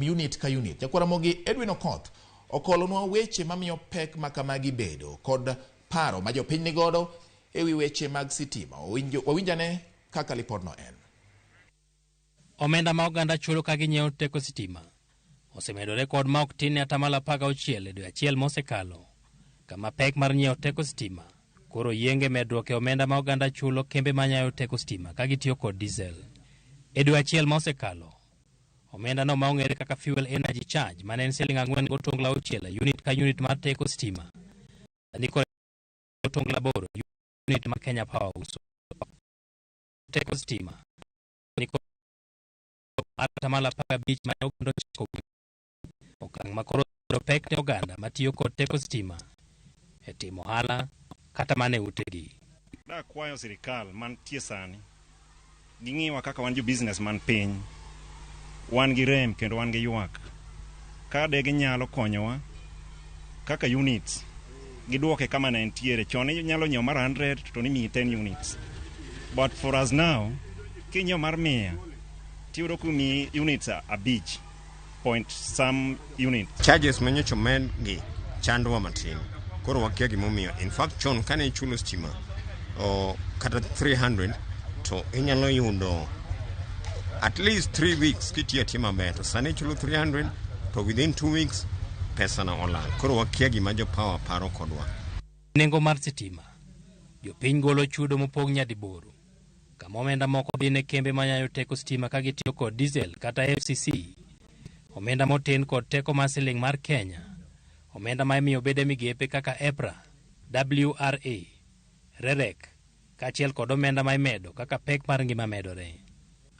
Unit ka unit. Nyakwar Ramogi Edwin Okoth okolonwa weche mamiyo pek ma kamagi bedo kod paro ma jopiny nigodo e wi weche mag sitima. Wawinjane kaka lipodno en. Omenda ma oganda chulo ka ginyiewo teko sitima osemedore kod ma ok tin ne 16% e dwe achiel mosekalo, kama pek mar nyiewo teko sitima koro yienge medruok e omenda ma oganda chulo kembe manyayo teko sitima ka gitiyo kod diesel. E dwe achiel mosekalo, omenda no ma ong'ere kaka fuel energy charge mane en siling 4.6 e unit ka unit mar teko sitima sani koro 8 unit ma Kenya Power uso teko sitima ni koro 15% mane oganda ochako, okang' ma koro pek ne oganda matiyo kod teko sitima e timo ohala kata mana e utegi. Dakwayo sirikal mantie sani ging'iwa kaka wan jo business man piny, wan gi rem kendo wan gi ywak. Ka de ginyalo konyowa kaka units, giduoke kama ne entiere chon. Inyalo nyiewo mar 100 to nimiyi 10 units, but for us now kinyiewo mar 100 tiyudo komiyi units 5 point some unit. Charges manyocha omed gi chandowa matin, koro wakia gimomiyo. In fact, chon kane ichulo stima o, kata 300 to inyalo yudo at least 3 weeks kitiyo atiya maber, to sani ichulo 300 to within 2 weeks pesa na olal. Koro wakia gima jo power paro kodwa. Nengo mar sitima, jopiny golo chudo mopog nyadiboro, kama omenda moko dhi ne kembe manyayo teko sitima ka gitiyo kod diesel kata FCC, omenda motin kod teko mar siling mar Kenya, omenda ma imiyo bede migepe kaka EPRA, WRA, REREC, kaachiel kod omenda ma imedo kaka pek mar ngima medore.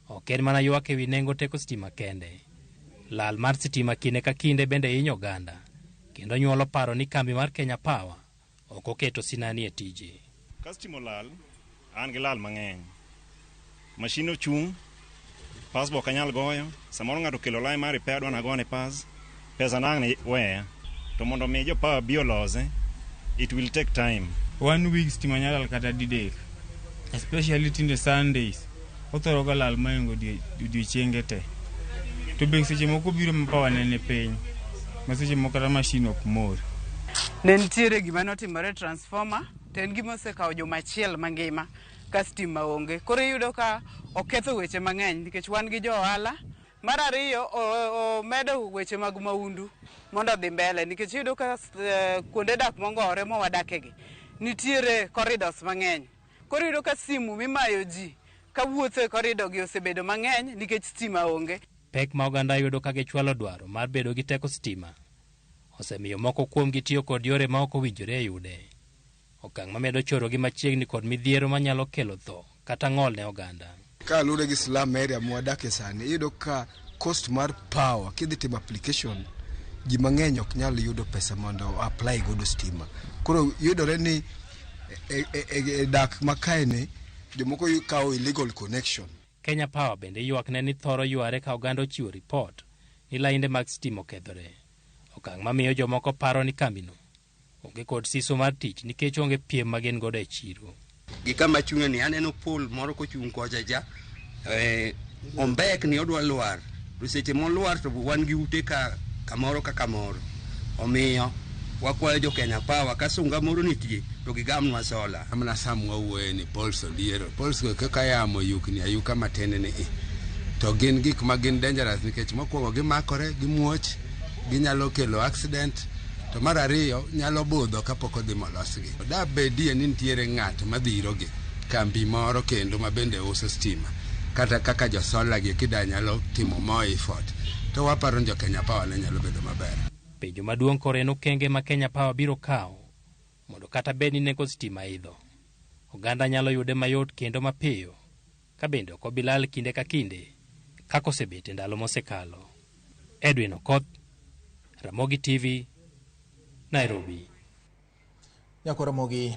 Ok en mana ywak ewi nengo teko sitima kende. Lal mar sitima kinde ka kinde bende hinyo oganda, kendo nyuolo paro ni kambi mar Kenya Power ok oketo sinani e tije. Ka stima olal, an gi lal mang'eny. Mashin ochung', pas be ok anyal goyo. Samoro ng'ato okelo line mar repair dwa nagone pas, pesa na ang' ne weya. To mondo mi jo power bi olose, it will take time. One week stima nyalo lal kata didek, especially tinde Sundays othoro ga lal mohingo odiochienge te. To be seche moko biro ma power ne ni piny ma seche moko kata machine ok mor. Ne nitiere gima notimore e transformer to en gima osekawo juma achiel mangima ka stima onge. Koro iyudo ka oketho weche mang'eny nikech wan gi jo ohala. Mar ariyo, omedo weche mag maundu mondo odhi mbele nikech iyudo ka kuonde dak mongowore mawadake gi nitiere corridors mang'eny. Koro iyudo ka simu mimayo ji kawuotho e corridor gi osebedo mang'eny nikech stima onge. Pek ma oganda yudo ka gichwalo dwaro mar bedo gi teko sitima osemiyo moko kuomgi tiyo kod yore ma ok owinjore e yude. Okang' mamedo chorogi machiegni kod midhiero manyalo kelo tho kata ng'ol ne oganda. Kaluwore gi slum area mwadake sani, iyudo ka cost mar power kidhi timo application, ji mang'eny ok nyal yudo pesa mondo apply godo stima. Koro yudore ni e dak makae ni jomoko kawo illegal connection. Kenya Power bende ywakne ni thoro yware ka oganda ochiwo ripot ni lainde mag sitima okethore. Okang' mamiyo jomoko paro ni kambino onge kod siso mar tich nikech onge piem ma gin godo e chiro. Gi kama achung'e ni aneno pole moro kochung' kocha cha, ombek ni odwa lwar, to seche molwar to wan gi ute ka kamoro ka kamoro. Omiyo wakwayo jo Kenya Power, ka sunga moro nitie to gigamnwa solar. Mana sama wawuoye ni poles oliero, poles go kaka yamo yukni ayuka matin ni i to gin gik ma gin dangerous, nikech mokwongo gimakore gimuoch, ginyalo kelo accident, to mar ariyo nyalo budho kapok odhi molosgi. Da bedie ni nitiere ng'at madhirogi, kambi moro kendo ma bende uso stima kata kaka jo solar gi kida nyalo timo more effort, to waparo ni jo Kenya Power ne nyalo bedo maber. Penjo maduong' koro en okenge ma Kenya Power biro kawo mondo kata bed ni nengo sitima idho, oganda nyalo yude mayot kendo mapiyo, ka bende ok obi lal kinde ka kinde kaka osebet e ndalo mosekalo. Edwin Okoth, Ramogi TV, Nairobi. Nyakwar Ramogi.